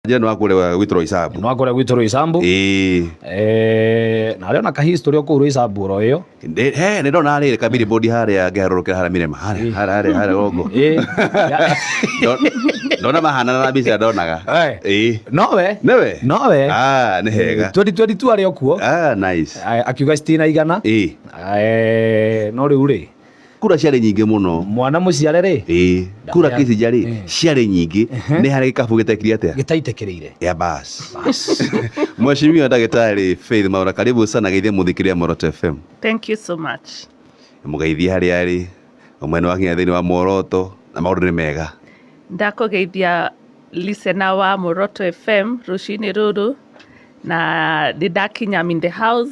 Njĩra nĩ wakũrĩa gwitũ Roysambu. Nĩ wakũrĩa gwitũ Roysambu. Ĩĩ. Na arĩ ona kahistory o kũu Roysambu oro ĩyo. He nĩ ndona rĩrĩ ka billboard harĩa ngĩharũrũkĩra harĩa Mirema harĩa harĩa harĩa gongo. Ndona mahanana na mbica ndonaga. Ĩĩ. Nowe. Nĩwe? Nowe. Ah, nĩ hega. 2022 arĩ o kuo. Ah, nice. Akiuga citinaigana. Ĩĩ. No rĩu rĩ, Kura ciarĩ nyingĩ mũno. Mwana mũciare rĩ? Ĩĩ. Kura Kĩcinja rĩ, ciarĩ nyingĩ. Nĩ harĩ gĩkabu gĩtekire atĩa? Gĩtaitĩkĩrĩire. Ya bas. Mheshimiwa Ndagĩtarĩ Faith Mwaura, karibu sana geithie mũthikĩrĩria Muoroto FM. Thank you so much. Mũgeithie harĩa arĩ, ũmwe nĩ wakinya thĩinĩ wa Muoroto na maũndũ nĩ mega. Ndakũgeithia listener wa Muoroto FM rũcinĩ rũrũ, na nĩ ndakinya, I'm in the house,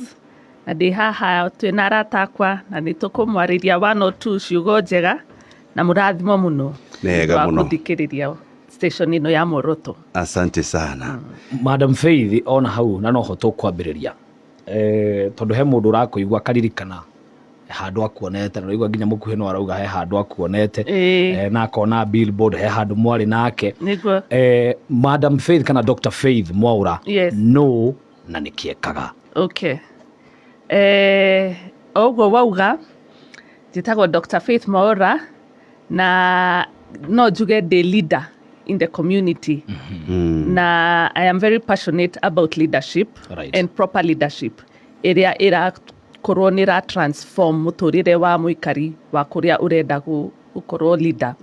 na ndĩ haha twĩna arata akwa na nĩ tũkũmwarĩria one or two ciugo njega na mũrathimo mũno. Nĩ wega wa mũno. Gũthikĩrĩria station ĩno ya Muoroto. Asante sana. Madam Faith, ona hau na noho tũkwambĩrĩria, tondũ he mũndũ ũrakũigua akaririkana handũ akuonete, na ũraigua nginya mũkuhĩ no arauga he handũ akuonete, na akona billboard he handũ mwarĩ nake. Nĩguo. Madam Faith kana Dr. Faith Mwaura, Yes. no na nĩkĩ ekaga? Okay. O ũguo wauga, njĩtagwo Dr. Faith Mwaura na no njuge ndĩ leader in the community, na I am very passionate about leadership and proper leadership ĩrĩa ĩrakorwo nĩ ĩra transform mũtũrĩre wa mũikari wa kũrĩa ũrenda gũkorwo leader.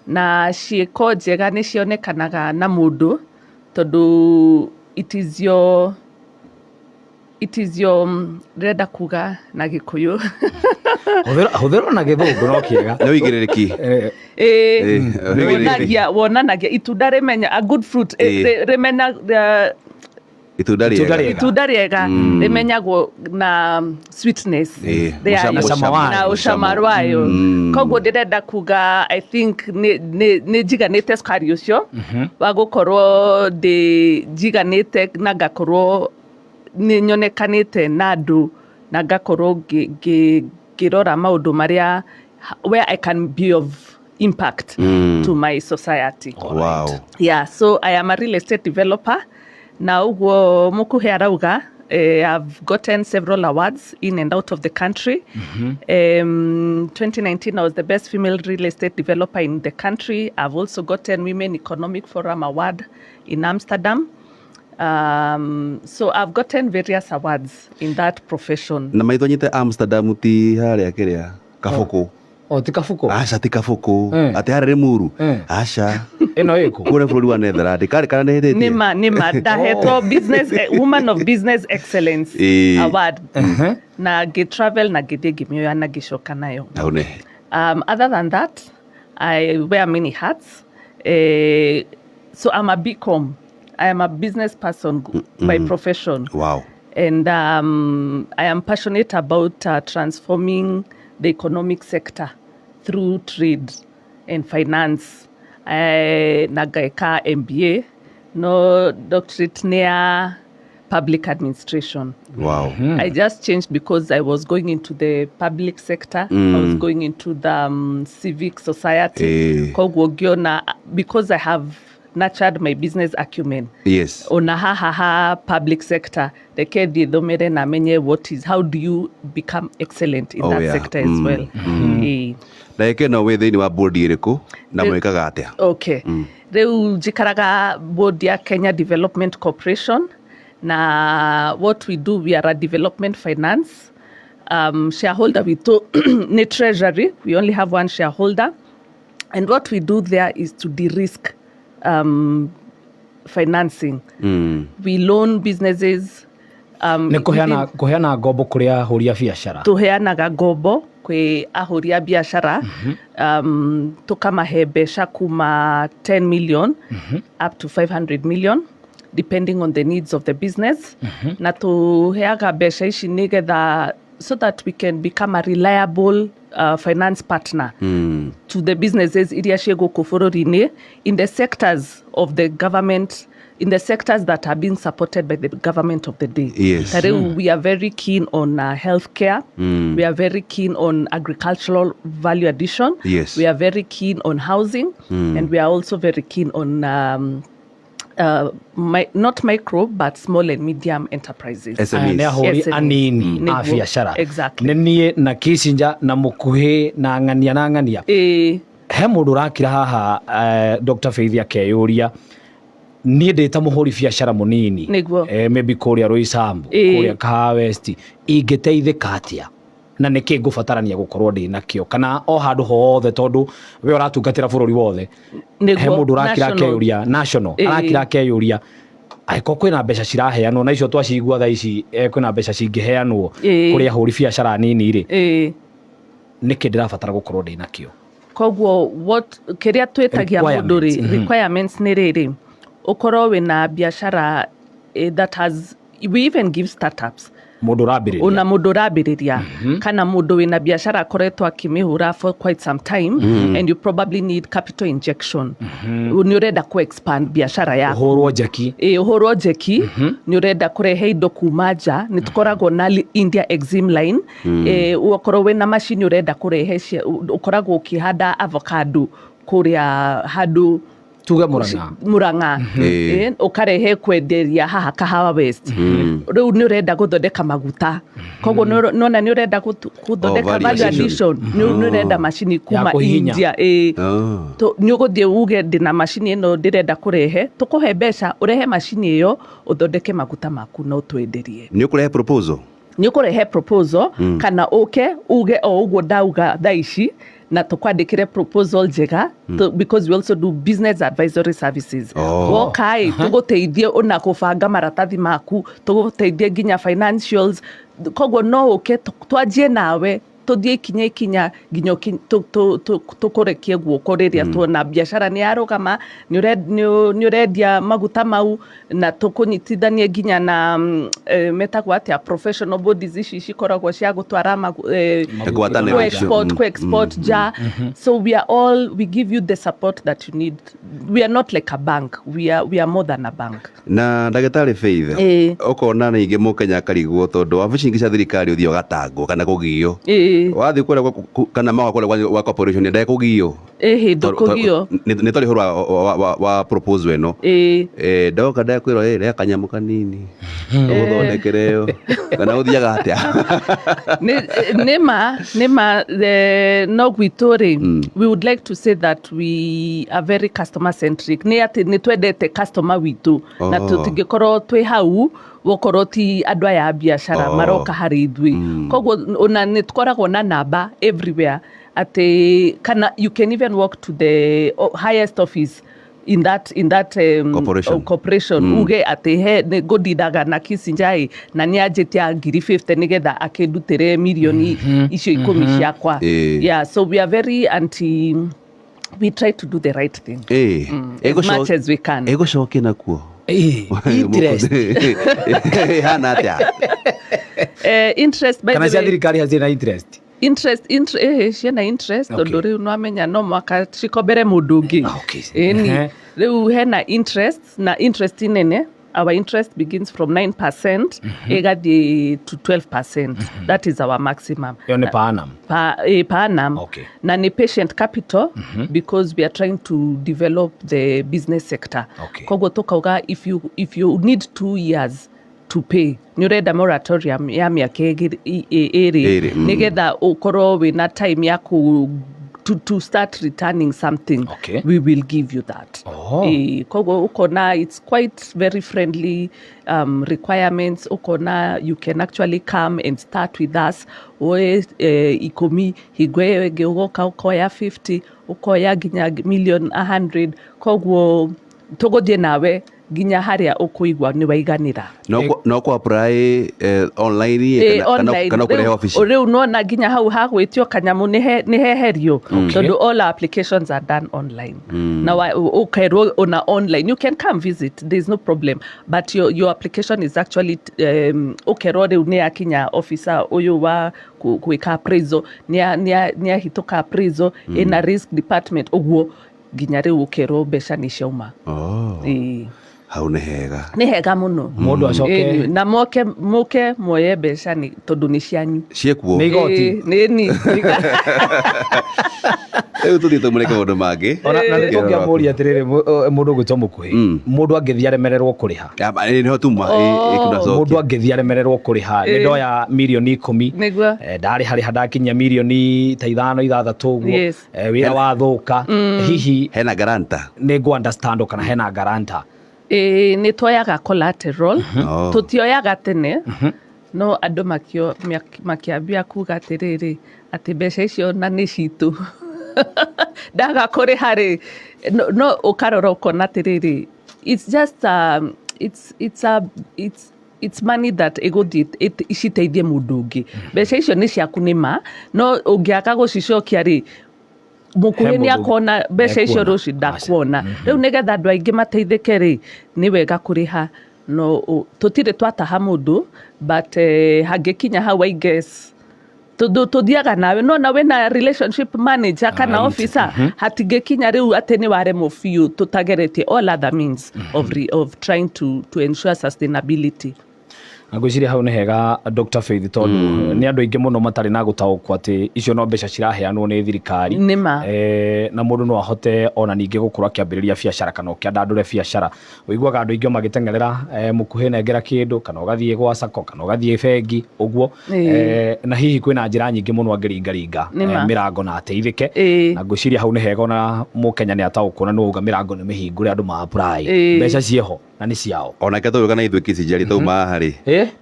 Na ciĩko njega nĩ cionekanaga na mũndũ, tondũ it is your ndĩrenda kuga na Gĩkũyũ. Hũthĩra na Gĩthũngũ no kĩega. Nĩ ũigĩrĩrĩki. Ũigĩrĩrĩki. Wonanagia itunda rĩmenya a good fruit, rĩmenya Itunda Itunda rĩega. Rĩega. Itunda rĩega rĩmenyagwo na sweetness rĩayo. Mũcamo. Na cama wayo. Na ũcama rwayo. Koguo ndĩrenda kuga, I think nĩ njiganĩte cukari ũcio wa gũkorwo ndĩ njiganĩte na ngakorwo nĩ nyonekanĩte na andũ na ngakorwo ngĩrora maũndũ marĩa where I can be of impact to my society. Yeah, so I am a real estate developer, na ũguo mũkuhĩ arauga, I've gotten several awards in and out of the country. 2019 I was the best female real estate developer in the country. I've also gotten Women Economic Forum Award in Amsterdam. So I've gotten various awards in that profession. Na maitho nyite Amsterdam ti harĩa kĩrĩa Kabũkũ. O ti Kabũkũ? Aca, ti Kabũkũ. Atĩ harĩa Limuru? Aca. Ĩno ĩkũ? Kũrĩa bũrũri wa Netherlands karĩ kana nĩ hĩtĩtie? Nĩma, nĩma, ndahetwo business, woman of business excellence award na ngĩ travel na ngĩthiĩ ngĩmĩoya na ngĩcoka nayo. Hau nĩ. Other than that, I wear many hats. So I'm a BCom. I am a business person by profession. And I am passionate about transforming the economic sector through trade and finance. Na ngaĩka MBA, no doctorate nĩ ya public administration. I just changed because I was going into the public sector. I was going into the civic society. Koguo ngĩona, because I have nurtured my business acumen, ona haha ha public sector, reke thiĩ thomere na menye what is how do you become excellent in that sector as well. Ndagĩka ĩno wĩ thĩinĩ wa board ĩrĩkũ na mwĩkaga atĩa? Okay, rĩu njikaraga board ya Kenya Development Corporation, na what we do, we are a development finance. Shareholder witũ nĩ Treasury. We only have one shareholder, and what we do there is to de-risk financing. We loan businesses Nĩ kũheana kũheana ngombo kũrĩ ahũri a biacara. Tũheanaga ngombo kwĩ ahũri a biacara, tũkamahe mbeca kuma 10 million up to 500 million, depending on the needs of the business, na tũheaga mbeca ici nĩgetha so that we can become a reliable finance partner to the businesses iria ciĩ gũkũ bũrũri-inĩ in the sectors of the government, in the sectors that are being supported by the government of the day. Ta rĩu we are very keen on healthcare. We are very keen on agricultural value addition. We are very keen on housing, and we are also very keen on Not micro but small and medium enterprises. SMEs. Nä ahåri SMEs. anini a Nĩguo. biacara. Exactly. Nä niä na Kissinger na Mũkuhĩ na ng'ania na ng'ania. He mũndũ ũrakira haha, Dr. Faith, akeyũria, niĩ ndĩ ta mũhũri biacara mũnini, Nĩguo. Maybe kũrĩa Roysambu, kũrĩa Kahawa West, ingĩteithĩka atĩa na nĩkĩ ngũbatarania gũkorwo ndĩ nakĩo, kana o handũ hothe, tondũ we ũratungatĩra bũrũri wothe? He mũndũ ũrakira National. akeyũria, national, arakira akeyũria, angĩkorwo kwĩna mbeca ciraheanwo na icio twacigua thaa ici, kwĩna mbeca cingĩheanwo kũrĩ ahũri biacara nini rĩ, nĩkĩ ndĩrabatara gũkorwo ndĩ nakĩo? Koguo what kĩrĩa twĩtagia mũndũ rĩ, Requirements, requirements nĩ rĩrĩ, ũkorwo wĩna biacara that has, we even give startups. Mũndũ ũrambĩrĩria. Ona mũndũ ũrambĩrĩria kana mũndũ wĩna biacara akoretwo akĩmĩhũra for quite some time and you probably need capital injection, nĩ ũrenda ku expand biacara yaku. Ũhũrwo njeki. Ĩ, ũhũrwo njeki, nĩ ũrenda kũrehe indo kuma nja, nĩ tũkoragwo na India Exim line. Ũkorwo wĩna macini ũrenda kũrehe ũkoragwo ũkĩhanda avocado kũrĩa handũ, Tuge Mũrang'a. Murang'a, ũkarehe kwenderia haha Kahawa West. Rĩu nĩ ũrenda gũthondeka maguta, koguo nona nĩ ũrenda gũthondeka Oh, value value addition. addition, nĩ ũrenda macini kuma kũhihinya. India, ĩ. Oh. Nĩ ũgũthiĩ uge, "Ndĩna macini ĩno ndĩrenda kũrehe." Tũkũhe mbeca ũrehe macini ĩyo, ũthondeke maguta maku na ũtwenderie. Nĩ ũkũrehe proposal. Nĩ ũkũrehe proposal kana ũke uge o ũguo ndauga thaa ici na tũkwandĩkĩre proposal njega, because we also do business advisory services. Oh. Woka ĩ, tũgũteithie ona kũbanga maratathi maku, tũgũteithie nginya financials. Koguo no ũke twanjie nawe, tũthiĩ ikinya ikinya nginya tũkũrekie guoko rĩrĩa tuona biacara nĩ yarũgama, nĩ ũrendia maguta mau, na tũkũnyitithanie nginya na metagwo atĩa, professional bodies ici cikoragwo cia gũtwara Ngwatanĩro ku icio. export, ku export ja. So we are all, we give you the support that you need. We are not like a bank, we are more than a bank. Na ndagĩtarĩ Faith, ũkona ningĩ mũkenya akarigwo, tondũ wabici nyingĩ cia thirikari ũthiĩ ũgatangwo kana kũgio. Wathiĩ kũrĩa kana maga kũrĩa gwa corporation ndekũgio. Ĩhĩ, ndũkũgio. Nĩ twarĩ ũhoro wa proposal ĩno. Ndoka ndekwĩrwo, "Ĩ, reha kanyamũ kanini ũgũthondekere ĩyo," kana ũthiaga atĩa? Nĩ ma, no gwitũ rĩ, we would like to say that we are very customer centric, nĩ atĩ nĩ twendete customer witũ na tũtingĩkorwo twĩ hau gũkorwo ti andũ aya a biacara maroka harĩ ithuĩ. Koguo ona nĩ tũkoragwo na namba everywhere, atĩ kana you can even walk to the highest office in that Corporation. Corporation, uge atĩ he nĩ ngũndindaga na Kissinger na nĩ anjĩtia ngiri 50 nĩgetha akĩndutĩre mirioni icio 10 ciakwa. Yeah, so we are very anti, we try to do the right thing as much as we can. Ĩgũcokia nakuo. Interest. Hana atĩa? Interest, by Kana the cia way, thirikari hatirĩ na interest? Interest, ciĩna interest, tondũ rĩu nwamenya no mwaka cikombere mũndũ ũngĩ. Ĩni. Rĩu hena interest, na interest nene. Our interest begins from 9% ĩgathiĩ to 12%. That is our maximum. Ĩyo nĩ per annum? Per annum. Na ni patient capital, because we are trying to develop the business sector. Koguo tukauga if you need 2 years to pay, nĩ ũrenda moratorium ya mĩaka ĩrĩ, Ĩrĩ. nĩgetha ũkorwo wĩna time ya ku to start returning something, we will give you that. Koguo ukona it's quite very friendly requirements. Ukona you can actually come and start with us, woe 10, hingo ĩyo ĩngĩ ũgoka ũkoya 50, ũkoya nginya million 100. Koguo tũgũthiĩ nawe nginya harĩa ũkũigua nĩ waiganĩra. No kũ apply online, Online. kana kũrehe Rĩu- obici? Rĩu nona nginya hau hagwĩtio kanyamũ nĩ heherio, tondũ all our applications are done online. Na ũkerwo ona online you can come visit, there is no problem, but your application is actually ũkerwo rĩu nĩ yakinya officer ũyũ wa gwĩka appraisal, nĩ ahĩtũka appraisal, ĩna risk department, ũguo nginya rĩu ũkerwo mbeca nĩ ciauma. Oh. Ĩĩ. Hau nĩ hega. Nĩ hega mũno. Mũndũ acoke Ĩni, na moke mũke muoye mbeca nĩ tondũ nĩ cianyu. Ciĩkuo. Nĩ igoti. Ĩĩ, nĩ ni. Rĩu tũthiĩ tũmũreke maũndũ mangĩ. Ona na nĩ tũngĩamũria atĩrĩrĩ, mũndũ ũgwĩtwo mũkuhĩ, mũndũ angĩthiĩ aremererwo kũrĩha. Nĩho tuma. Mũndũ angĩthiĩ aremererwo kũrĩha, nĩ ndoya mirioni 10, Nĩguo. Ndarĩha rĩha ndakinyia mirioni ta ithano ithathatũ ũguo, wĩra wathũka, hihi hena guarantor? Nĩ ngũ understand kana hena guarantor? Ĩĩ, nĩ tuoyaga collateral. Oh. Tũtioyaga tene, no andũ makĩambia kuga atĩrĩrĩ, atĩ mbeca icio na nĩ citũ, ndaga kũrĩha rĩ, no ũkarora ũkona atĩrĩrĩ, it's just it's a it's money that ĩgũthiĩ citeithie mũndũ ũngĩ. Mbeca icio nĩ ciaku nĩ ma, no ũngĩaga gũcicokia rĩ, mũkuhĩ He nĩ mũndũ akona mbeca icio ekuona. rũciũ ndakuona. Rĩu nĩgetha andũ aingĩ mateithĩke rĩ, nĩ wega kũrĩha. No tũtirĩ twataha mũndũ, but hangĩkinya hau, I guess tondũ tũthiaga nawe no na wĩna relationship manager kana officer, hatingĩkinya rĩu atĩ nĩ waremwo biũ tũtageretie all other means of trying to ensure sustainability. Na ngwĩciria hau nĩ hega, Dr. Faith, tondũ nĩ andũ aingĩ mũno matarĩ na gũtaũkwo atĩ icio no mbeca ciraheanwo nĩ thirikari. Nĩ ma. Na mũndũ no ahote ona ningĩ gũkorwo akĩambĩrĩria biacara kana ũkĩandandũre biacara. Ũiguaga andũ aingĩ magĩteng'erera, mũkuhĩ nengera kĩndũ, kana ũgathiĩ gwa sacco kana ũgathiĩ bengi ũguo. Na hihi kwĩna njĩra nyingĩ mũno angĩringaringa Nĩ ma. mĩrango na ateithĩke. Na ngwĩciria hau nĩ hega, ona mũkenya nĩ ataũkwo na nĩ wauga mĩrango nĩ mĩhingũre, andũ ma apply. Mbeca ciĩho na nĩ ciao. Onake tũgĩũka na ithuĩ Kĩcinjari tauma haha rĩ,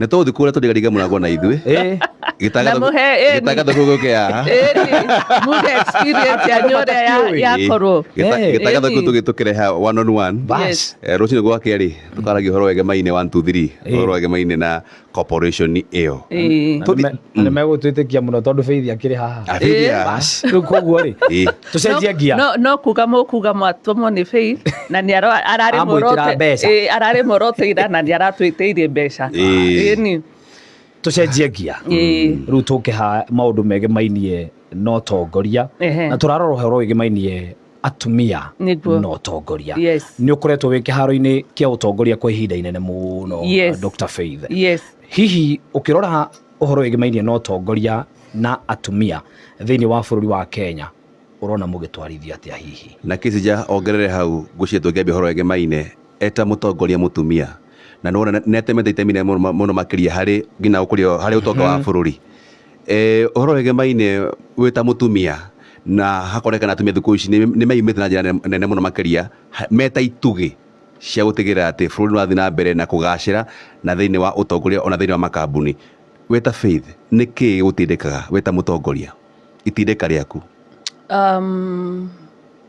nĩ tũgũthiĩ kũrĩa tũringaringe mũrango na ithuĩ. Na mũhe, Gĩtangatho kĩu gĩũke haha. Ĩni, muge experience yanyu ũrĩa yakorwo. Gĩtangatho kĩu tũgĩtũkĩreha one on one. Bas. Rũcinĩ gwake rĩ, tũkaragia ũhoro wegemaine 1 2 3, ũhoro wegemaine na corporation ĩyo. Na nĩ megũtwĩtĩkia mũno tondũ Faith akĩrĩ haha. Ah, Faith haha. Bas, rĩu koguo rĩ, tũcenjie ngia. No kuga mũkuga mwatũmwo nĩ Faith na nĩ ararĩ Amwĩtĩra mbeca. Ararĩ morote ira na nĩ aratwĩtĩirie mbeca. Ĩni. Tũcenjie ngia. Rĩu tũke ha maũndũ megemainie na ũtongoria. Na tũrarora ũhoro wĩgemainie atumia na ũtongoria. Nĩ ũkoretwo wĩ kĩharo-inĩ kĩa ũtongoria kwa ihinda inene mũno, Dr. Faith. Hihi ũkĩrora ũhoro wĩgemainie na ũtongoria na atumia thĩinĩ wa bũrũri wa Kenya, ũrona mũgĩtwarithia atĩa hihi? Na Kĩcinja ongerere hau, ngwĩciria tũngĩambia ũhoro wegemaine eta mũtongoria mũtumia, na nĩwona nĩatemete itemi inene mũno mũno makĩria harĩ nginya ũkũria harĩ ũtonga wa bũrũri. Ũhoro wegemaine wĩ ta mũtumia, na hakonekana atumia thikũ ici nĩ meyumĩte na njĩra nene mũno makĩria, meta itugĩ cia gũtigĩrĩra atĩ bũrũri nĩ wathiĩ na mbere na kũgacĩra na thĩinĩ wa ũtongoria ona thĩinĩ wa makambuni. Wĩ ta Faith, nĩ kĩĩ gũtindĩkaga wĩ ta mũtongoria, itindĩka rĩaku?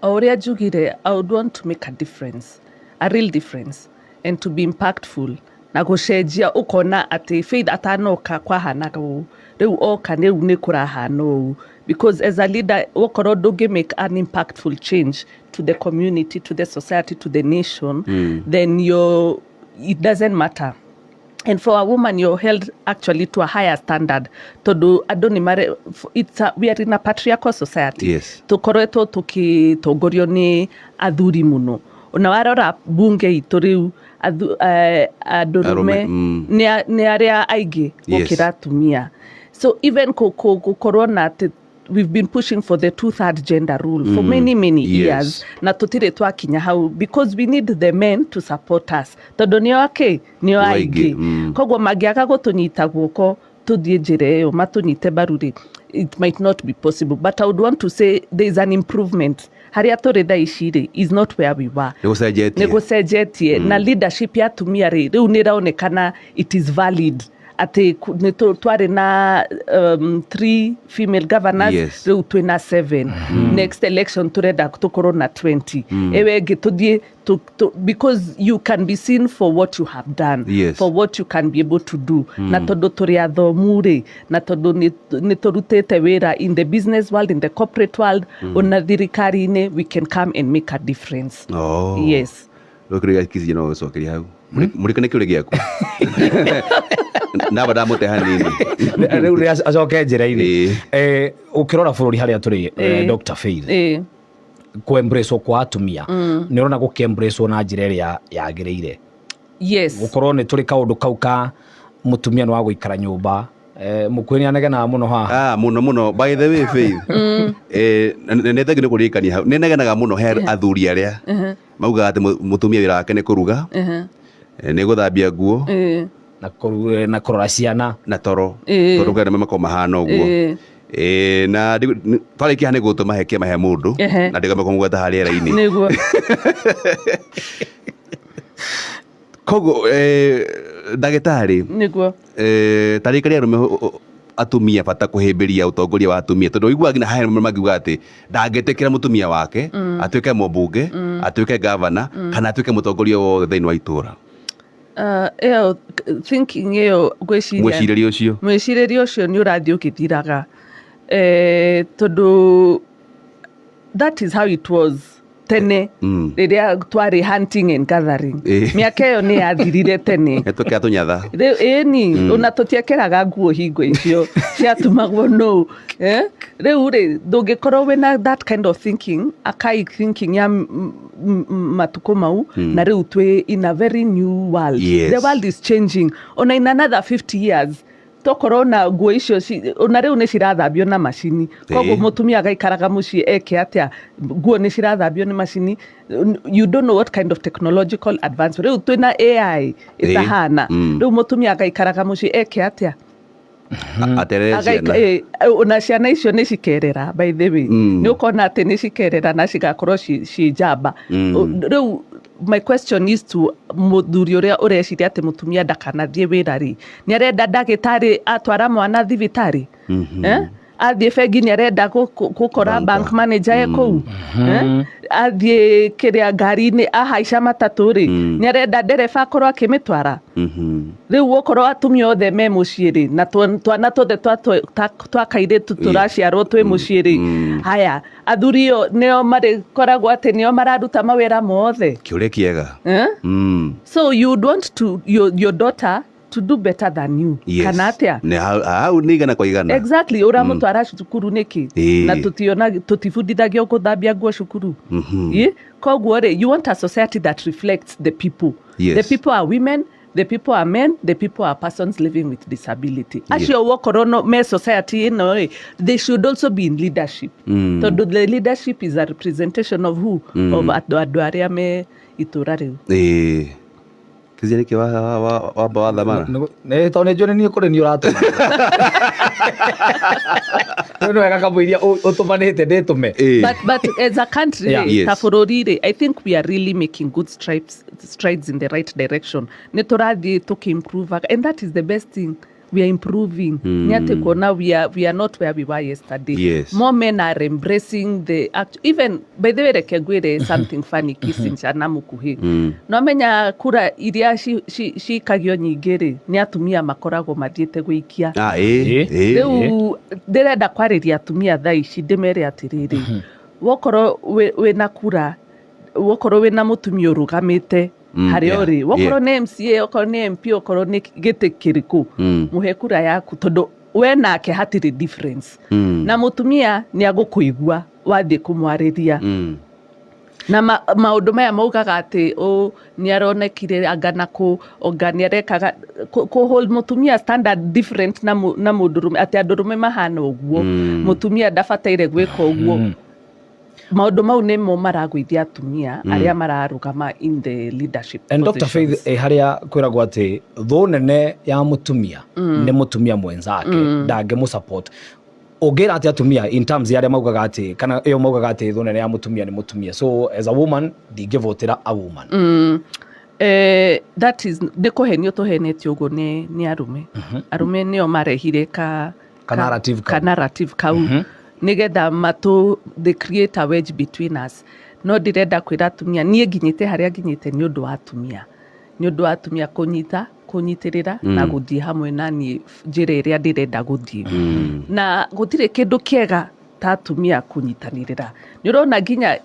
O ũrĩa njugire, I would want to make a difference, a real difference, and to be impactful na gũcenjia, ũkona atĩ Faith atanoka kwahanaga ũũ, rĩu oka rĩu nĩ kũrahana ũũ, because as a leader wokorwo ndũngĩ make an impactful change to the community, to the society, to the nation, then it doesn't matter. And for a woman, you're held actually to a higher standard, tondu andũ nĩ mare we are in a patriarchal society. Tũkoretwo tũkĩtongorio nĩ athuri mũno. Ona warora bunge itũ rĩu, andũrũme Arũme, nĩ arĩa aingĩ gũkĩra atumia. So even gũkorwo na atĩ we've been pushing for the two-third gender rule for many, many years, na tũtirĩ twakinya hau because we need the men to support us, tondũ nĩo akĩ nĩo Nĩo aingĩ, aingĩ. Koguo mangĩaga gũtũnyita guoko tũthiĩ njĩra ĩyo, matũnyite mbaru rĩ, it might not be possible. But I would want to say there is an improvement. Harĩa tũrĩ thaa ici rĩ is not where we were. Nĩ gũcenjetie. Nĩ gũcenjetie, na leadership ya atumia rĩ, rĩu nĩ ĩronekana it is valid, atĩ nĩ twarĩ na 3 female governors, rĩu twĩna 7. Next election tũrenda tũkorwo na 20. Ĩyo ĩngĩ tũthiĩ because you can be seen for what you have done, for what you can be able to do. Na tondũ tũrĩ athomu rĩ, na tondũ nĩ tũrutĩte wĩra in the business world, in the corporate world, ona thirikari-inĩ, we can come and make a difference. Yes. Rĩu kĩũria gĩa Kĩcinja no gũcokeria hau. Mũrikane kĩũria gĩaku. Naba ndamũte hanini. Rĩu nĩ acoke njĩra-inĩ. Ũkĩrora bũrũri harĩa tũrĩ, Dr. Faith, kũ-embrace kwa atumia, nĩ ũrona gũkĩ-embrace na njĩra ĩrĩa yagĩrĩire? Yes. Gũkorwo nĩ tũrĩ kaũndũ kau ka mũtumia nĩ wa gũikara nyũmba. Mũkuhĩ nĩ anegenaga mũno haha. Ah, muno muno. By the way, Faith, nĩ thengi nĩ kũririkania hau. Nĩ negenaga mũno he athuri arĩa maugaga atĩ mũtumia wĩra wake nĩ kũruga, nĩ gũthambia nguo, Na na kũrora ciana. Na toro. Tondũ kwĩ arĩa makoragwo mahana ũguo. Na twarĩkia nĩ gũtũma he kĩama he mũndũ na ndigamba kũmũgweta harĩa rĩera-inĩ. Nĩguo. Koguo ndagĩtarĩ, Nĩguo. Tarĩkaria arũme atumia bata kũhĩmbĩria ũtongoria wa atumia, tondũ ũiguaga nginya haha arũme mangiuga atĩ ndangĩtĩkĩra mũtumia wake atuĩke mũmbunge, atuĩke gavana, kana atuĩke mũtongoria wothe thĩinĩ wa itũra. Ĩyo thinking ĩyo ngwĩciria mwĩcirĩrie ũcio, mwĩcirĩrie ũcio nĩ ũrathiĩ ũgĩthiraga, tondũ that is how it was tene, rĩrĩa twarĩ hunting and gathering. Mĩaka ĩyo nĩ yathirire tene. Tũkĩa tũnyatha. Rĩu ĩni ona tũtiekĩraga nguo hingo icio ciatumagwo no, eh? Rĩu rĩ, ndũngĩkorwo wĩna that kind of thinking, archaic thinking ya matukũ mau, na rĩu twĩ in a very new world. The world is changing. Ona in another 50 years tokorwo na nguo icio ona rĩu nĩ cirathambio na macini. Koguo mũtumia agaikaraga mũciĩ eke atĩa? Nguo nĩ cirathambio nĩ macini. You don't know what kind of technological advance. Rĩu twĩna AI ĩtahana. Rĩu mũtumia agaikaraga mũciĩ eke atĩa? Aterere ciana. Ona ciana icio nĩ cikerera, by the way. Nĩ ũkona atĩ nĩ cikerera na cigakorwo ci njamba. Rĩu my question is to mũthuri ũrĩa ũreciria atĩ mũtumia ndakanathiĩ wĩra rĩ, nĩ arenda ndagĩtarĩ atwara mwana thibitarĩ? Athiĩ bengi nĩ arenda gũkora Banker. Bank manager e kũu? Athiĩ kĩrĩa ngari-inĩ ahaica matatũ rĩ, nĩ arenda ndereba akorwo akĩmĩtwara? Rĩu okorwo atumia othe me mũciĩ rĩ, na twana tuothe twa kairĩtu tũraciarwo twĩ mũciĩ rĩ, haya athuri o nĩo marĩkoragwo atĩ nĩo mararuta mawĩra mothe? Kĩũria kĩega. So you would want to your daughter to do better than you? Yes. Kana atĩa? Nĩ hau nĩ igana kwa igana. Exactly. Ũramũtwara cukuru nĩkĩ? Na tũtiona tũtibundithagio gũthambia nguo cukuru. Koguo rĩ, you want a society that reflects the people. The people are women, the people are men, the people are persons living with disability. Acio wokorwo no me society ĩno rĩ, they should also be in leadership, tondũ the leadership is a representation of who? Of andũ arĩa me itũra rĩu. Ĩĩ. Kizia nĩkĩ wamba wathamana? Nĩ tondũ nĩ njũĩ nĩ niĩ kũrĩ niĩ ũratũma. Rĩu nĩ wega kamũiria ũtũmanĩte ndĩtũme. But as a country, ta bũrũri rĩ, I think we are really making good strides in the right direction. Nĩ tũrathiĩ tũkĩ-improve, and that is the best thing. We are improving. Nĩ atĩ kuona we are not where we were yesterday. More men are embracing the act. Even, by the way, reke ngwĩre something funny, Kissinger na mũkuhĩ. No menya kura iria cikagio nyingĩ rĩ, nĩ atumia makoragwo mathiĩte gũikia. Ah, ĩĩ, ĩĩ. Rĩu ndĩrenda kwarĩria atumia thaa ici ndĩmere atĩrĩrĩ, wokorwo wĩna kura, wokorwo wĩna mũtumia ũrũgamĩte harĩa ũrĩ, wokorwo nĩ MCA, okorwo nĩ MP, okorwo nĩ gĩtĩ kĩrĩkũ, mũhe kura yaku, tondũ we nake hatirĩ difference. Na mũtumia nĩ agũkũigua wathiĩ kũmwarĩria. Na maũndũ maya maugaga atĩ ũ nĩ aronekire anga na kũ anga nĩ arekaga kũ hold mũtumia standard different na mũndũrũme, atĩ andũrũme mahana ũguo, mũtumia ndabataire gwĩka ũguo. Maũndũ mau nĩmo maragũithia atumia arĩa mararũgama in the leadership And Dr. Faith, positions. harĩa kwĩragwo atĩ thũ nene ya mũtumia nĩ mũtumia mwenzake, ndangĩmũ support, ũngĩra atĩ atumia in terms ya arĩa maugaga atĩ kana ĩyo maugaga atĩ thũ nene ya mũtumia nĩ mũtumia, so as a woman ndingĩvotera a woman? That is nĩ kũhenio tũhenetio ũguo nĩ arũme. Arũme nĩo marehire ka Ka narrative kau. Ka narrative kau nĩgetha matũ they create a wedge between us. No ndĩrenda kwĩra atumia, niĩ nginyĩte harĩa nginyĩte nĩ ũndũ wa atumia, nĩ ũndũ wa atumia kũnyita kũnyitĩrĩra na gũthiĩ hamwe na niĩ njĩra ĩrĩa ndĩrenda gũthiĩ. Na gũtirĩ kĩndũ kĩega ta atumia kũnyitanĩrĩra. Nĩ ũrona nginya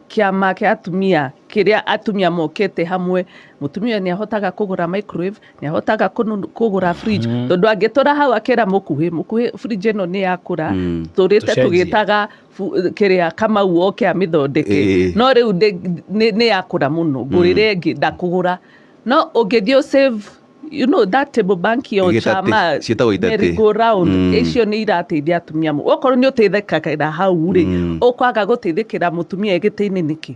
kĩama kĩa atumia kĩrĩa atumia mokĩte hamwe, mũtumia nĩ ahotaga kũgũra microwave, nĩ ahotaga kũgũra fridge, tondũ angĩtũra hau akĩra mũkuhĩ mũkuhĩ fridge ĩno nĩ yakũra, tũrĩte Tũcenjie. Tũgĩtaga kĩrĩa Kamau oke amĩthondeke, no rĩu nĩ yakũra mũno, ngũrĩre ĩngĩ ndakũgũra. No ũngĩthiĩ save, you know that table bank ya Gĩtatĩ, chama, ciĩtagwo itatĩ. Merry go round, icio nĩ irateithia atumia mũno. Okorwo nĩ ũteithĩkagĩra hau rĩ, ũkwaga gũteithĩkĩra mũtumia e gĩtĩ-inĩ nĩkĩ?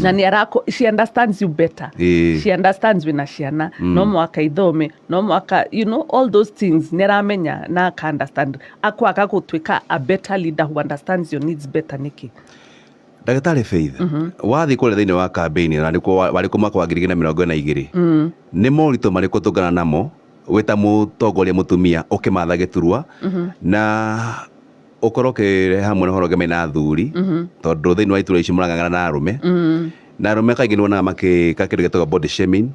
Na nĩ arako, she understands you better. She understands wĩna ciana, no mwaka ithome, no mwaka, you know, all those things nĩ aramenya na aka understand. Akwaga gũtuĩka a better leader who understands your needs better nĩkĩ? Ndagĩtarĩ Faith, wathiĩ kũrĩa thĩinĩ wa kambĩini na nĩkuo warĩ kũ mwaka wa 2022, nĩ moritũ marĩkũ tũngana namo wĩ ta mũtongoria mũtumia ũkĩmatha gĩturwa na ũkorwo ũkĩrehe hamwe na ũhoro ũngĩ mena athuri, tondũ thĩinĩ wa iturwa ici mũrang'ang'ana na arũme, na arũme kaingĩ nĩ wonaga makĩka kĩndũ gĩtagwo body shaming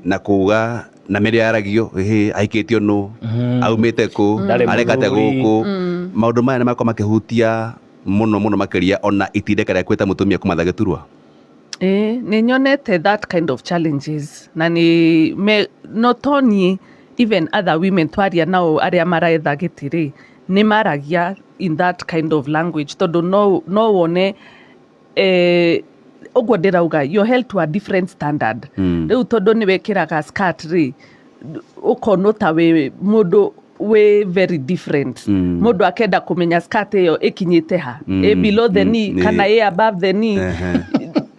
na kuga na mĩario yaragio, ĩhĩ, ahikĩtio nũ, aumĩte kũ, Ndarĩ areka atĩa mũthuri. Gũkũ maũndũ maya nĩ makorwo makĩhutia mũno mũno makĩria ona itindĩka rĩa kwĩta mũtumia kũmatha gĩturwa? Ĩĩ, nĩ nyonete that kind of challenges, na nĩ me, not only, even other women twaria nao arĩa maretha gĩtĩ rĩ, nĩ maragia in that kind of language, tondũ no wone, ũguo ndĩrauga, you're held to a different standard. Rĩu tondũ nĩ wĩkĩraga skirt rĩ, ũkonwo ta wĩ mũndũ wĩ very different. Mũndũ akenda kũmenya skirt ĩyo ĩkinyĩte ha, ĩ below the knee kana ĩ above the knee.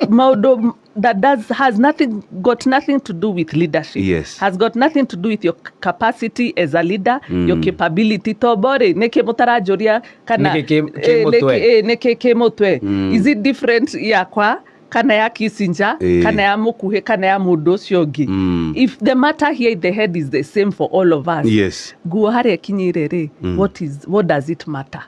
Maũndũ that does has nothing got nothing to do with leadership, has got nothing to do with your capacity as a leader, your capability. Tombo rĩ, nĩkĩ mũtaranjũria kana Nĩkĩ kĩ mũtwe? Nĩkĩ kĩ mũtwe? Is it different yakwa kana ya Kissinger, kana ya mũkuhĩ, kana ya mũndũ ũcio ũngĩ? If the matter here in the head is the same for all of us, nguo harĩa ĩkinyĩire rĩ, what does it matter?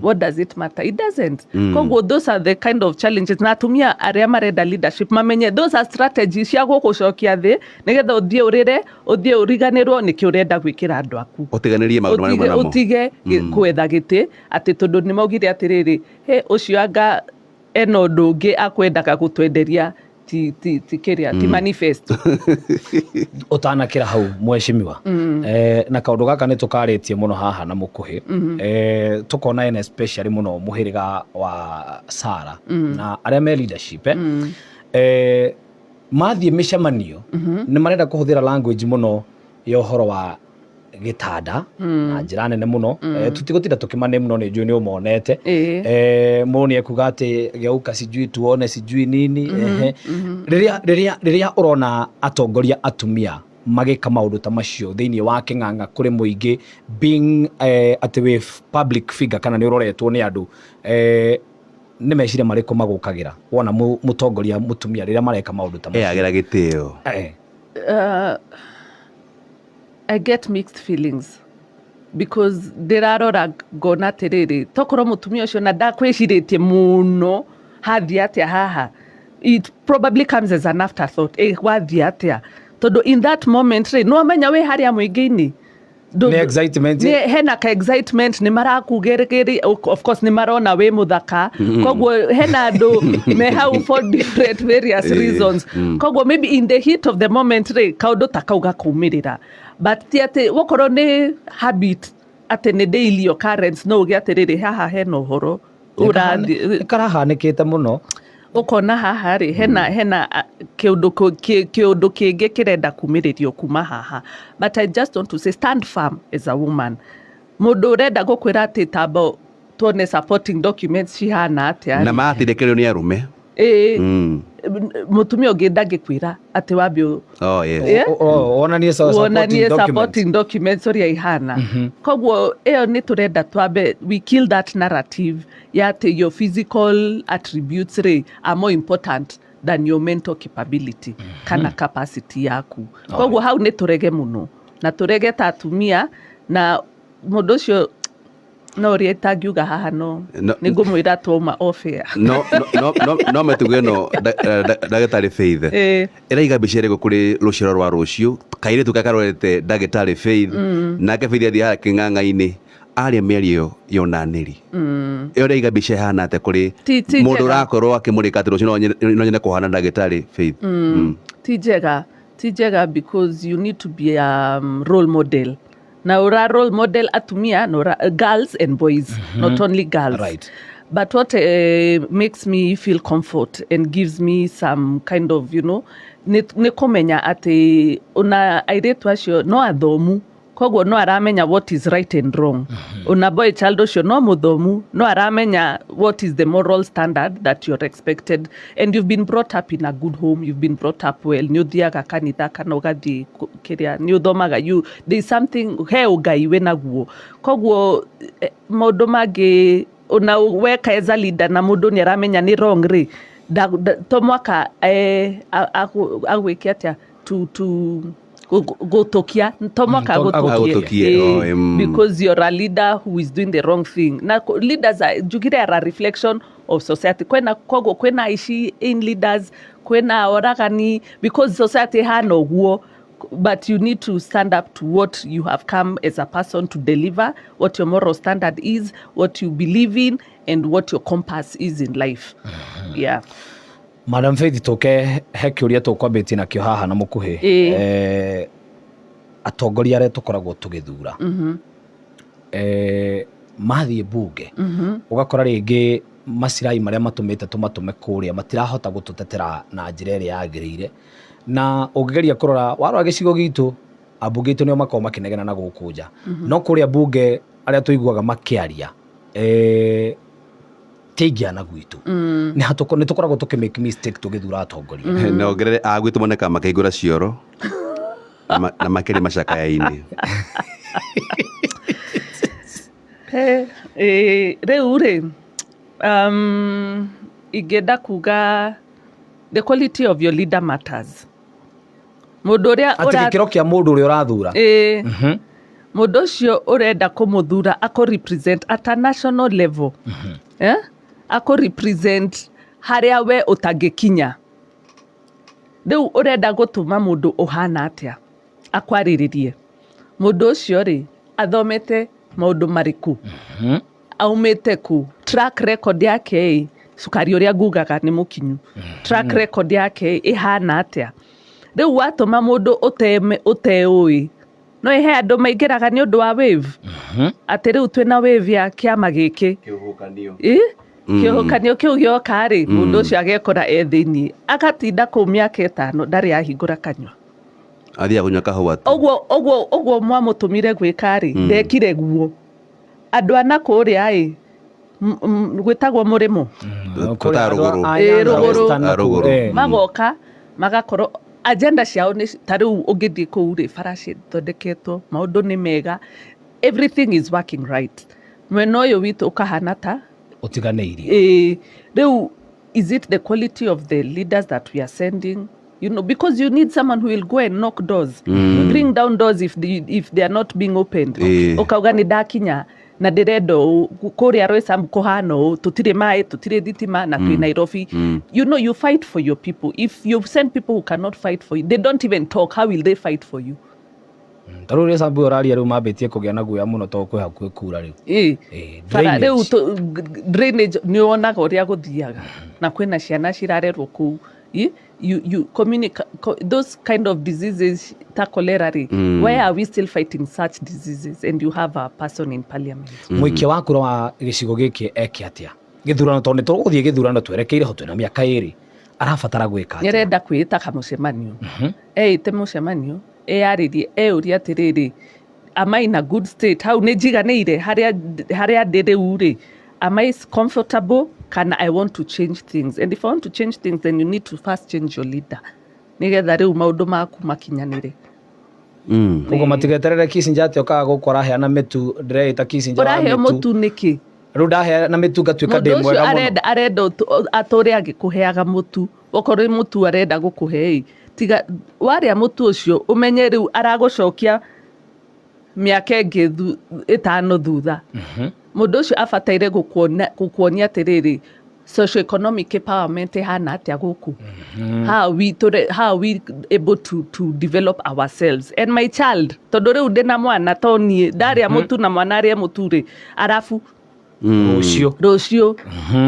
What does it matter? It doesn't. Koguo those are the kind of challenges, na atumia arĩa marenda leadership mamenye those are strategies cia gũgũcokia thĩ, nĩgetha ũthiĩ ũrĩre, ũthiĩ ũriganĩrwo nĩkĩ ũrenda gwĩkĩra andũ aku. Ũtiganĩrie maũndũ marĩa Ũtige, namo. Ũtige gwetha gĩtĩ atĩ tondũ nĩ maugire atĩrĩrĩ, he ũcio anga ena ũndũ ũngĩ akwendaga gũtwenderia, ti kĩrĩa, ti manifesto. Ũtanakĩra hau, mheshimiwa, na kaũndũ gaka nĩ tũkarĩtie mũno haha na mũkuhĩ, tũkona ena especially mũno mũhĩrĩga wa Sara na arĩa me leadership, mathiĩ mĩcemanio nĩ marenda kũhũthĩra language mũno ya ũhoro wa gĩtanda na njĩra nene mũno. Tũtigũtinda tũkĩmane mũno, nĩ njũĩ nĩ ũmonete. Mũndũ nĩ ekuga atĩ geuka, sijui tuone, sijui nini. Ehe. Rĩrĩa ũrona atongoria atumia magĩka maũndũ ta macio thĩinĩ wa kĩng'ang'a kũrĩ mũingĩ, being atĩ wĩ public figure kana nĩ ũroretwo nĩ andũ, nĩ meciria marĩkũ magũkagĩra wona mũtongoria mũtumia rĩrĩa mareka maũndũ ta macio? Eyagĩra gĩtĩo. I get mixed feelings because ndĩrarora ngona atĩrĩrĩ, tokorwo mũtumia ũcio na ndakwĩcirĩtie mũno hathiĩ atĩa haha. It probably comes as an afterthought, wathiĩ atĩa, tondũ in that moment rĩ, nĩwamenya wĩ harĩa mũingĩ-inĩ. Nĩ excitement. Hena ka excitement, nĩ marakugĩrĩria, of course nĩ marona wĩ mũthaka, koguo hena andũ me hau for different various reasons. Koguo maybe in the heat of the moment rĩ, kaũndũ ta kau gakaumĩrĩra, but ti atĩ gũkorwo nĩ habit atĩ nĩ daily occurrence. No uge atĩrĩrĩ, haha hena ũhoro ũrathiĩ. Nĩ karahanĩkĩte mũno. Ũkona haha rĩ, hena kĩũndũ kĩngĩ kĩrenda kumĩrĩrio kuma haha. But I just want to say, stand firm as a woman. Mũndũ ũrenda gũkwĩra atĩ tamba tuone supporting documents cihana atĩa na rĩ, maratindĩkĩrĩrio nĩ arũme. Ĩĩ, mũtumia ũngĩ ndangĩkwĩra atĩ wambe Oh, yes. Yeah. Wonanie wonanie supporting documents. Supporting documents ũrĩa ihana. Koguo ĩyo nĩ tũrenda twambe we kill that narrative ya atĩ your physical attributes rĩ are more important than your mental capability kana capacity yaku. Koguo hau nĩ tũrege mũno, na tũrege ta atumia, na mũndũ ũcio no ũrĩa itangiuga haha, no nĩ ngũmwĩra twauma off air. No mĩtugo ĩno, ndagĩtarĩ Faith, ĩraiga mbica ĩrĩkũ kũrĩ rũciaro rwa rũciũ? Kairĩtu karĩa karorete ndagĩtarĩ Faith, nake Faith athiĩ harĩa kĩng'ang'a-inĩ aria mĩario ya ũnanĩri, ĩyo ĩraiga mbica ĩhana atĩa kũrĩ Ti mũndũ njega. ũrakorwo akĩmũrĩka atĩ rũciũ no nyende kũhana ndagĩtarĩ Faith? Ti njega, ti njega, because you need to be a role model, na ura role model atumia na ura, girls and boys, not only girls. But what makes me feel comfort and gives me some kind of Nĩ kũmenya atĩ ona airĩtu acio no athomu, koguo no aramenya what is right and wrong. Ona boy child ũcio no mũthomu, no aramenya what is the moral standard that you're expected, and you've been brought up in a good home, you've been brought up well, nĩ ũthiaga kanitha kana ũgathiĩ kĩrĩa nĩ ũthomaga, you there is something he ũngai wĩ naguo. Koguo maũndũ mangĩ ona weka as a leader na mũndũ nĩ aramenya nĩ wrong rĩ, to mwaka agwĩke atĩa to gũtũkia, to mwaka agũtũkie. Oh. Because you're a leader who is doing the wrong thing. Na leaders are, njugire, are a reflection of society. Kwena koguo kwĩna aici in leaders, kwĩna oragani, because society ĩhana ũguo. But you need to stand up to what you have come as a person to deliver, what your moral standard is, what you believe in, and what your compass is in life. Yeah. Madam Faith, tũke he kĩũria tũkwambĩtie nakĩo haha na mũkuhĩ. Atongoria arĩa tũkoragwo tũgĩthura mathiĩ bunge, ũgakora rĩngĩ macirai marĩa matũmĩte tũmatũme kũrĩa matirahota gũtũtetera na njĩra ĩrĩa yagĩrĩire. Na ũngĩgeria kũrora, warora gĩcigo gitũ, ambunge aitũ nĩo makoragwo makĩnegena na gũkũ nja, no kũrĩa bunge arĩa tũiguaga makĩaria ti aingĩ a na gwitũ. Nĩ tũkoragwo tũkĩ make mistake tũgĩthura atongoria. Na ongerere agwitũ monekaga makĩhingũra cioro na makĩrĩ macakaya-inĩ. Rĩu rĩ, ingĩenda kuga the quality of your leader matters. Mũndũ ũrĩa atĩ gĩkĩro kĩa mũndũ ũrĩa ũrathura. Ĩĩ. Mũndũ ũcio ũrenda kũmũthura akũ represent at a national level, eh? Akũ represent harĩa we ũtangĩkinya. Rĩu ũrenda gũtũma mũndũ ũhana atĩa akwarĩrĩrie? Mũndũ ũcio rĩ, athomete maũndũ marĩkũ? Aumĩte kũ? Track record yake ĩ, cukari ũrĩa ngugaga nĩ mũkinyu, track record yake ĩ, ĩhana atĩa? Rĩu watũma mũndũ ũteũĩ, no ĩhe andũ maingĩraga nĩ ũndũ wa wave, atĩ rĩu twĩna wave ya kĩama gĩkĩ. Kĩhuhũkanio. Ĩ, kĩhuhũkanio kĩu gĩoka rĩ, mũndũ ũcio agekora e thĩiniĩ, agatinda kũu mĩaka 5, ndarĩ ahingũra kanyua. Athiaga kũnyua kahũa tu. Ũguo mwamũtũmire gwĩka rĩ, ndekire guo. Andũ ana kũrĩa ĩ, gwĩtagwo mũrĩmo. Tũtaga rũgũrũ. Ĩ, rũgũrũ. A, rũgũrũ. Magoka magakorwo agenda ciao nĩ ta rĩu ũngĩthiĩ kũu rĩ, bara cithondeketwo, maũndũ nĩ mega, everything is working right. Mwena ũyũ witũ ũkahana ta ũtiganĩirie. Ĩ, rĩu is it the quality of the leaders that we are sending? Because you need someone who will go and knock doors, bring down doors if they are not being opened. Ukauga nĩ ndakinya na ndĩrenda ũũ, kũrĩa Roysambu kũhana ũũ, tũtirĩ maĩ, tũtirĩ thitima na twĩ Nairobi. You fight for your people. If you send people who cannot fight for you, they don't even talk, how will they fight for you? Ta rĩu Roysambu ũraria, rĩu mambĩtie kũgĩa na guoya mũno tondũ kwĩ hakuhĩ kura rĩu. Bara Drainage. Rĩu drainage nĩ wonaga ũrĩa gũthiaga na kwĩna ciana cirarerwo kũu. You those kind of diseases ta cholera rĩ, why are we still fighting such diseases and you have a person in parliament? Mũikia wa kura wa gĩcigo gĩkĩ eke atĩa gĩthurano, tondũ nĩ tũgũthiĩ gĩthurano twerekeire ho, twĩna mĩaka 2, arabatara gwĩka atĩa? Nĩarenda kwĩĩta kamũcemanio, eĩte mũcemanio, eyarĩrie, eũrie atĩrĩrĩ, am I in a good state? Hau nĩ njiganĩire harĩa ndĩ rĩu rĩ? Am I comfortable kana I want to change things? And if I want to change things, then you need to first change your leader nĩgetha rĩu maũndũ maku makinyanĩre. Koguo matigeterere Kissinger atĩ okaga gũkũ araheana mĩtu, ndĩreĩta Kissinger wa Ũraheo mĩtu. Mũtu nĩkĩ? Rĩu ndaheana mĩtu ngatuĩka ndĩ Mũndũ ũcio mwega mũno. arenda atũre agĩkũheaga mũtu. Okorwo nĩ mũtu arenda gũkũhe ĩ, tiga warĩa mũtu ũcio, ũmenye rĩu aragũcokia mĩaka ĩngĩ 5 thutha. Mũndũ ũcio abataire gũkuonia atĩrĩrĩ, socio-economic empowerment ĩhana atĩa gũkũ, how are we able to develop ourselves and my child, tondũ rĩu ndĩna mwana, to niĩ ndarĩa mũtu na mwana arĩe mũtu rĩ, arabu Rũciũ. Rũciũ.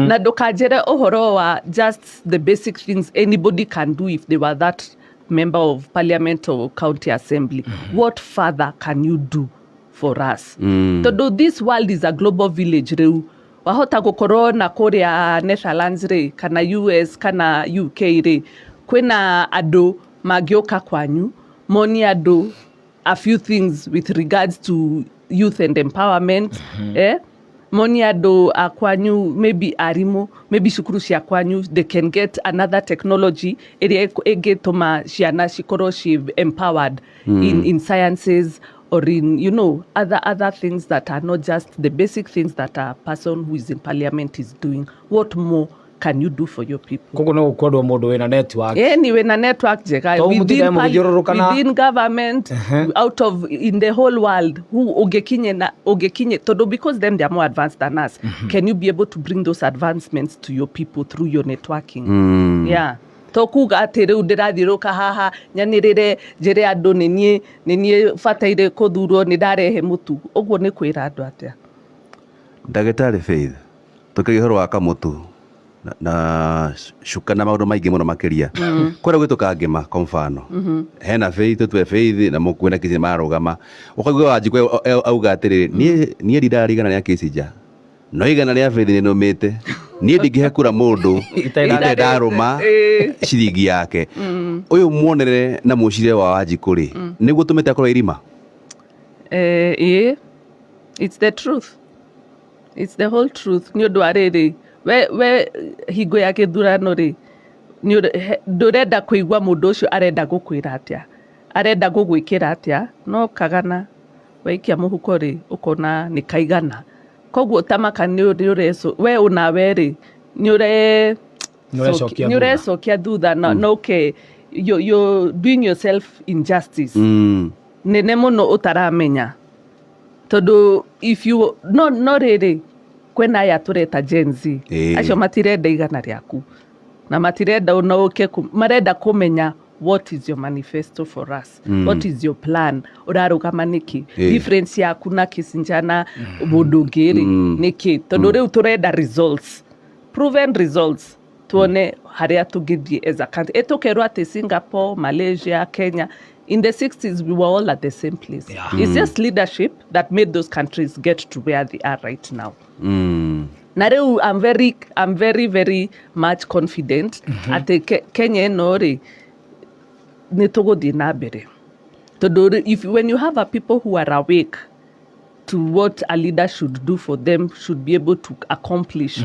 Na ndũkanjĩre ũhoro wa just the basic things anybody can do if they were that member of parliament or county assembly. What further can you do for us? Tondũ this world is a global village. Rĩu wahota gũkorwo na kũrĩa Netherlands rĩ, kana US kana UK rĩ, kwĩna andũ Mangĩũka kwanyu monie andũ a few things with regards to youth and empowerment, eh? Monie andũ a kwanyu, maybe arimũ, maybe cukuru cia kwanyu, they can get another technology ĩrĩa ĩngĩtũma ciana cikorwo ci empowered in sciences or in other things that are not just the basic things that a person who is in parliament is doing. What more can you do for your people? Koguo no gũkwendwo mũndũ wĩna network. Ĩni wĩna network njega To mũtindae mũgĩthiũrũrũka within government, out of in the whole world, who ũngĩkinye na ũngĩkinye, tondũ because them, they are more advanced than us. Can you be able to bring those advancements to your people through your networking? Yeah, to kuga atĩ rĩu ndĩrathiũrũka haha nyanĩrĩre njĩre andũ nĩ niĩ bataire kũthurwo, nĩ ndarehe mũtu, ũguo nĩ kwĩra andũ atĩa? Ndagĩtarĩ Faith, tũkĩria ũhoro wa kamũtu na cuka na maũndũ maingĩ mũno makĩria kũrĩa gwĩtũka ngĩma. Kwa mfano, hena Faith, tũtue Faith na mũkuĩ na Kĩsinja marũgama, ũkaigua Wanjikũ auga atĩrĩrĩ, niĩ ndindarigana rĩa Kĩsinja, no igana rĩa Faith nĩ nũmĩte, niĩ ndingĩhe kura mũndũ Itarĩ itarĩ ndarũma ciringi yake. Ũyũ muonere na mũcire wa Wanjikũ rĩ, nĩguo tũmĩte akorwo irima? Ĩĩ, it's the truth, it's the whole truth. Nĩ ũndũ wa rĩrĩ, we hingo ya gĩthurano rĩ, ndũrenda kũigua mũndũ ũcio arenda gũkwĩra atĩa, arenda gũgwĩkĩra atĩa, no kagana waikia mũhuko rĩ, ũkona nĩ kaigana. Koguo tamaka nĩ ũreco we ũnawe rĩ, nĩ ũre Nĩ ũrecokia nĩ thutha. Ũrecokia thutha na ũke you're doing yourself injustice nene mũno ũtaramenya, tondũ if you no rĩrĩ, kwĩna aya tũreta Gen Z. Acio matirenda igana rĩaku na matirenda ona ũke marenda kũmenya what is your manifesto for us, what is your plan, ũrarũgama nĩkĩ, difference yaku na Kissinger na mũndũ ũngĩ rĩ nĩkĩ, tondũ rĩu tũrenda results, proven results, tuone harĩa tũngĩthiĩ as a country. Ĩtũkerwo atĩ Singapore, Malaysia, Kenya in the 60s, we were all at the same place. It's just leadership that made those countries get to where they are right now. Na rĩu I'm very very much confident atĩ Kenya ĩno rĩ, nĩ tũgũthiĩ na mbere, tondũ if when you have a people who are awake to what a leader should do for them, should be able to accomplish,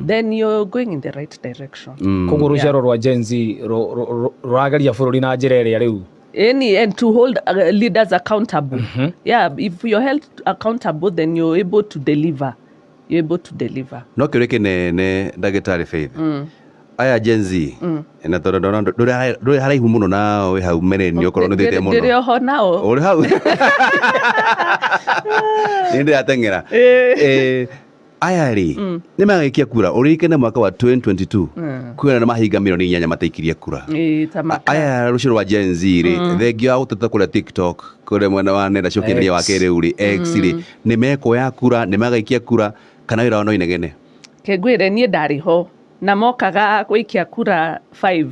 then you're going in the right direction. Koguo rũciaro rwa Gen Z rũrageria bũrũri na njĩra ĩrĩa rĩu Any and to hold leaders accountable. Yeah, if you're held accountable, then you're able to deliver, you're able to deliver. No kĩũria kĩnene, ndagĩtarĩ Faith, aya Gen Z, na tondũ ndona ndũrĩ haraihu mũno nao, wĩ hau mereni okorwo nĩ ũthiĩte mũno. Ndĩrĩ oho nao. Ũrĩ hau, nĩ ndĩrateng'era. Aya rĩ, nĩ magaikia kura? Ũririkane mwaka wa 2022 kwĩna na mahinga 8 million mataikirie kura. Ĩĩ, ta maka. Aya rũciaro rwa Gen Z rĩ, thengia wa gũteta kũrĩa TikTok, kũrĩa mwena wa nenda cia ũkinyanĩria wa X. kĩrĩu rĩ, X rĩ, nĩ mekuoya kura? Nĩ magaikia kura kana wĩra wao no inegene? Kengwĩre niĩ ndarĩ ho na mokaga gũikia kura 5.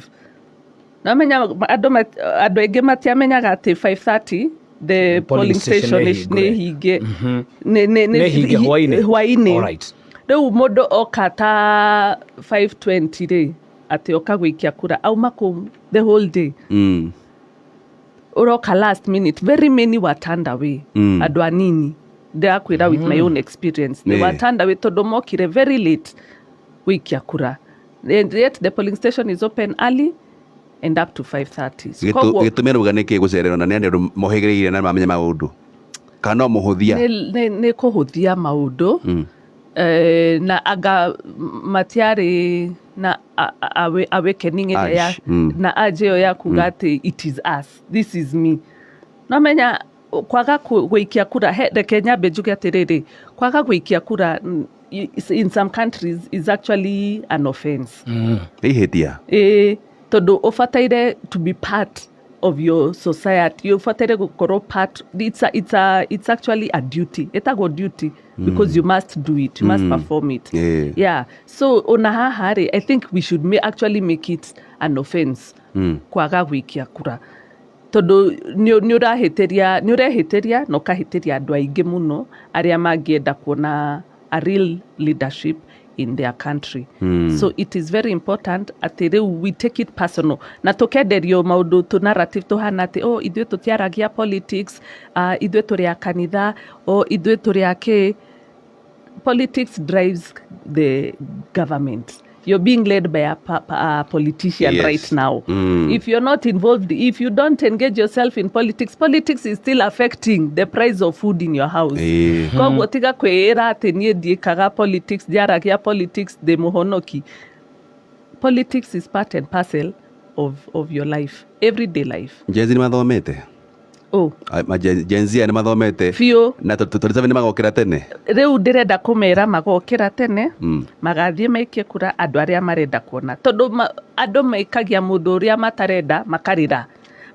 Namenya andũ aingĩ matiamenyaga atĩ 5:30 the polling station nĩ nĩ hinge. Nĩ hinge hwaĩ-inĩ? Hwaĩ-inĩ. Rĩu mũndũ oka ta 5:20 rĩ, atĩ oka gũikia kura, auma kũu the whole day, ũroka last minute. Very many were turned away. Andũ anini, ndĩrakwĩra with my own experience, they were turned away tondũ mokire very late gũikia kura, and yet the polling station is open early and up to 5:30. So Gĩtũmi arauga nĩkĩ gũcererwo, na nĩ andũ mohĩgĩrĩire na mamenya maũndũ, kana no mũhũthia? Nĩ kũhũthia maũndũ. Na anga matiarĩ na awakening ĩrĩa ya Urge, na urge ĩyo ya kuga atĩ it is us, this is me. Nomenya kwaga gũikia kura, reke nyambe njuge atĩrĩrĩ, kwaga gũikia kura in some countries is actually an offense. Nĩ ihĩtia. Ĩĩ, tondũ ũbataire to be part of your society, ũbataire gũkorwo part, it's actually a duty, ĩtagwo duty, because you must do it, you must perform it. Yeah, so ona haha rĩ, I think we should actually make it an offense kwaga gũikia kura, tondũ nĩ ũrahĩtĩria, nĩ ũrehĩtĩria na ũkahĩtĩria andũ aingĩ mũno arĩa mangĩenda kuona a real leadership in their country. So it is very important atĩ rĩu we take it personal na tũkenderio maũndũ tũ narrative tũhana atĩ, oh, ithuĩ tũtiaragia politics, ithuĩ tũrĩ a kanitha, o ithuĩ tũrĩ a kĩ. Politics drives the government. You're being led by a politician right now. If you're not involved, if you don't engage yourself in politics, politics is still affecting the price of food in your house. Koguo tiga kwĩĩra atĩ niĩ ndiĩkaga politics, ndiaragia politics, ndĩ mũhonoki. Politics is part and parcel of your life, everyday life. Gen Z nĩ mathomete. Oh. Gen Z nĩ mathomete. Biũ. Na tondũ nĩ magokĩra tene. Rĩu ndĩrenda kũmera magokĩra tene, magathiĩ maikie kura andũ arĩa marenda kuona, tondũ andũ maikagia mũndũ ũrĩa matarenda makarĩra,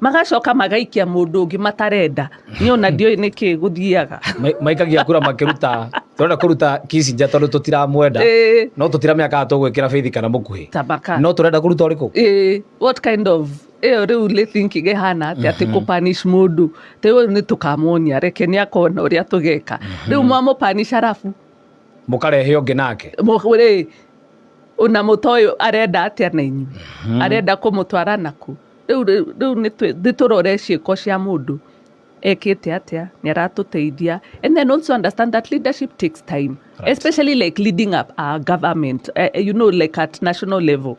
magacoka magaikia mũndũ ũngĩ matarenda. Niĩ ona ndiũĩ nĩkĩ gũthiaga. Maikagia kura makĩruta, tũrenda kũruta Kissinger tondũ tũtiramwenda, no tũtiramenya kana tũgwĩkĩra Faith kana mũkuhĩ. Tabaka. No tũrenda kũruta ũrĩkũ? What kind of ĩyo rĩu nĩ thinking ĩhana atĩa, atĩ kũpanish mũndũ atĩ ũyũ nĩ tũkamuonia, reke nĩ akona ũrĩa tũgeka. Rĩu mwamũpanish arabu mũkarehe ũngĩ nake. Rĩ, ona mũtoĩ arenda atĩa na inyuĩ, arenda kũmũtwara naku. Rĩu nĩ tũrore ciĩko cia mũndũ ekĩte atĩa, nĩ aratũteithia. And then also understand that leadership takes time, especially like leading up a government, like at national level.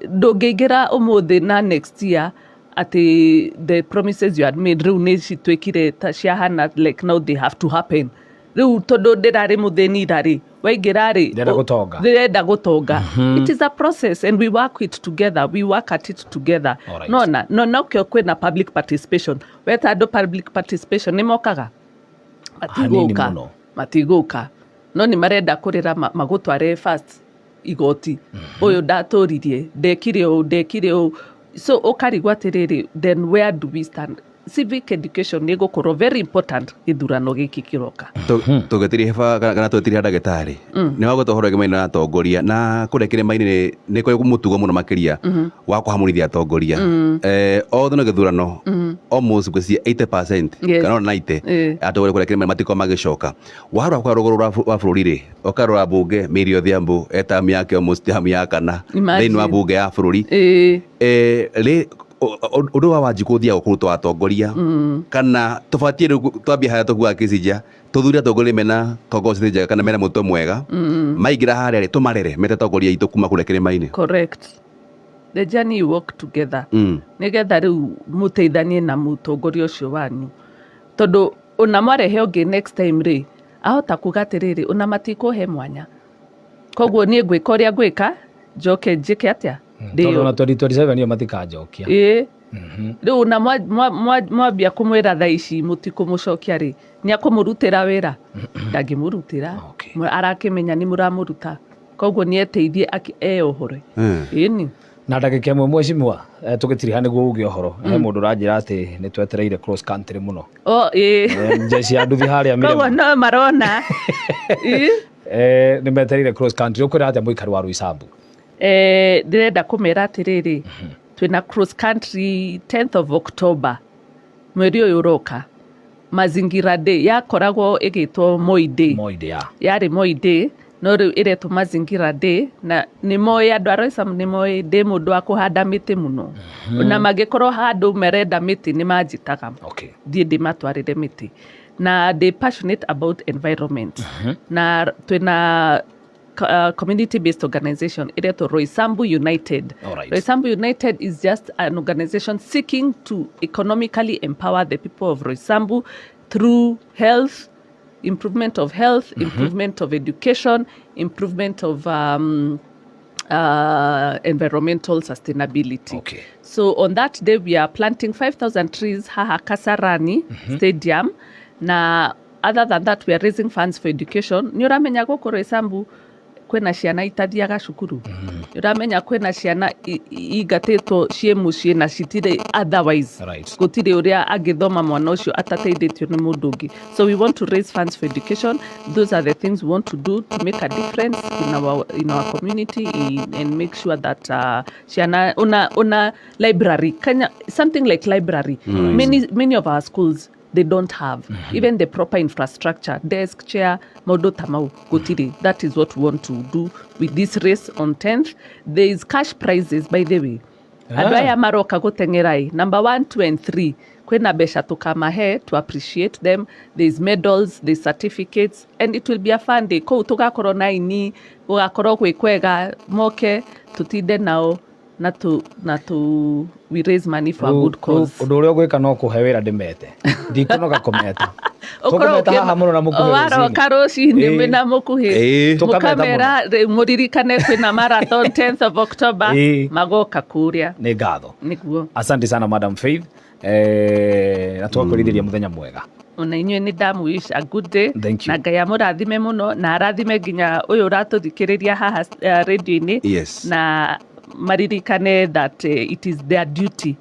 Ndũngĩingĩra ũmũthĩ na next year atĩ the promises you had made rĩu nĩ cituĩkire ta ciahana, like now they have to happen. Rĩu tondũ ndĩrarĩ mũthĩni ira rĩ, waingĩra rĩ, Ndĩrenda gũtonga. Ndĩrenda gũtonga. It is a process and we work it together. We work at it together. Nona, no, nokĩo kwĩna public participation. Weta andũ public participation nĩ mokaga? Hanini Matigũka. mũno. Matigũka. No nĩ marenda kũrĩra magũtware first igoti. Ũyũ ndatũririe, ndekire ũũ, ndekire ũũ. So ũkarigwo atĩrĩrĩ, then where do we stand? Civic education nĩ ĩgũkorwo very important gĩthurano gĩkĩ kĩroka. Tũgĩtiriha kana tũgĩtiriha ndagĩtarĩ, nĩ wagweta ũhoro wĩgiĩ na atongoria, na kũrĩa kĩrĩma-inĩ nĩ kũrĩ mũtugo mũno makĩria wa kũhamũrithia atongoria. Othe no gĩthurano, almost ngwĩciria 80% kana ona 90 atongoria kũrĩa kĩrĩma-inĩ matikoragwo magĩcoka. Warora kũrĩa rũgũrũ rwa bũrũri rĩ, ũkarora mbunge Mary Odhiambo e term yake almost term ya kana thĩinĩ wa mbunge ya bũrũri. Rĩ, ũndũ wa Wanjikũ ũthiaga kũrutwo atongoria, kana tũbatiĩ rĩu twambie harĩa tũkuaga Kissinger, tũthure atongoria mena congosti njega kana mena mũtwe mwega, maingĩra harĩa rĩ, tũmarere mete atongoria aitũ kuma kũrĩa kĩrĩma-inĩ. Correct. The journey you walk together. Nĩgetha rĩu mũteithanie na mũtongoria ũcio wanyu, tondũ ona mwarehe ũngĩ next time rĩ, ahota kuga atĩrĩrĩ, ona matikũhe mwanya, koguo niĩ ngwĩka ũrĩa ngwĩka, njoke njĩke atĩa? Tondũ ona 2027 ĩyo matikanjokia. Ĩĩ. Rĩu na mwambia kũmwĩra thaa ici mũtikũmũcokia rĩ, nĩ akũmũrutĩra wĩra? Ndangĩmũrutĩra. Arakĩmenya nĩ mũramũruta, koguo nĩ eteithie eyohore. Ĩni. Na ndagĩka ĩmwe mheshimiwa, tũgĩtiriha nĩguo uge ũhoro. He mũndũ ũranjĩra atĩ nĩ twetereire cross country mũno. O, ĩĩ. Jeshi ya nduthi harĩa Koguo Mirema. no marona. Ĩĩ. Nĩ metereire cross country. Ũkwĩra atĩa mũikari wa Roysambu? Ndĩrenda kũmera atĩrĩrĩ, twĩna cross country 10th of October mweri ũyũ ũroka. Mazingira Day yakoragwo ĩgĩtwo Moi Day. Moi Day, ya. Yarĩ Moi Day, no rĩu ĩretwo Mazingira Day, na nĩ moĩ andũ a Roysambu nĩ moĩ ndĩ mũndũ wa kũhanda mĩtĩ mũno. Na mangĩkorwo handũ marenda mĩtĩ nĩ manjĩtaga. Thiĩ ndĩmatwarĩre mĩtĩ. Na ndĩ passionate about environment. Na twĩna community based organization ĩretwo Roysambu United. Roysambu United is just an organization seeking to economically empower the people of Roysambu through health, improvement of health, improvement of education, improvement of environmental sustainability. So on that day we are planting 5,000 trees haha Kasarani Stadium. Na other than that we are raising funds for education. Nĩ ũramenya gũkũ Roysambu kwĩna ciana itathiaga cukuru. Nĩ ũramenya kwĩna ciana ingatĩtwo ciĩ mũciĩ na citirĩ otherwise. Gũtirĩ ũrĩa angĩthoma mwana ũcio atateithĩtio nĩ mũndũ ũngĩ. So we want to raise funds for education. Those are the things we want to do to make a difference in our community and make sure that ciana una library Kenya, something like library. Many of our schools They don't have even the proper infrastructure, desk, chair, maũndũ ta mau gũtirĩ. That is what we want to do with this race on 10th. There is cash prizes, by the way. Andũ aya maroka gũteng'era ĩ, number 1, 2 and 3, kwĩna mbeca tũkamahe to appreciate them. There is medals, there is certificates, and it will be a fun day. Kũu tũgakorwo na aini, gũgakorwo gwĩ kwega, moke tũtinde nao na tu, na tu we raise money for a good cause. Ũndũ ũrĩa ũgwĩka no kũhe wĩra ndĩmete, ndikũnoga kũmeta. Ũkorwo Tũkũmeta haha mũno na mũkuhĩ waroka rũcinĩ. Rũcinĩ mwĩna mũkuhĩ. Tũkameta. Mũkamera rĩu mũririkane kwĩna marathon 10th of October. Magoka kũrĩa. Nĩ ngatho. Nĩguo. Asante sana, Madam Faith, na tũgakwĩrirĩria mũthenya mwega. Ona inyuĩ nĩ ndamwish a good day. Thank you. Na Ngai amũrathime mũno na arathime nginya ũyũ ũratũthikĩrĩria haha radio-inĩ. Na maririkane that it is their duty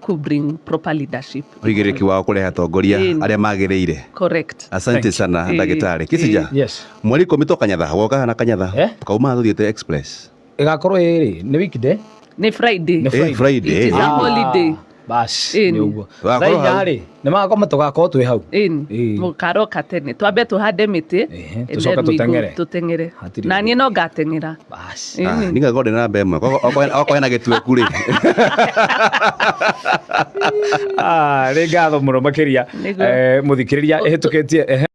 to bring proper leadership. Ũigĩrĩrĩki wao kũrehe atongoria arĩa magĩrĩire. Correct. Asante Thank you. sana, ndagĩtarĩ Kisija. Yes. Mweri 10 to Kanyatha, woka na Kanyatha? Eh? Tukauma tuthiĩte express. Ĩgakorwo ĩrĩ nĩ weekday. Nĩ Friday. Nĩ Friday. Friday. It is a holiday. Bas, Ĩni. nĩ ũguo. Tũgakorwo Thaa 4 hau. rĩ, nĩ magakorwo tũgakorwo twĩ hau. Ĩni. Mũkaroka tene twambe tũhande mĩtĩ and Tũcoke then we go tũteng'ere. tũteng'ere. Hatirĩ Na ũndũ. niĩ no ngateng'era. Bas. Ĩni. Ningakorwo ndĩ na namba ĩmwe okorwo hena gĩtuĩku rĩ. Nĩ ngatho mũno makĩria. Nĩguo. Mũthikĩrĩria ĩhĩtũkĩtie.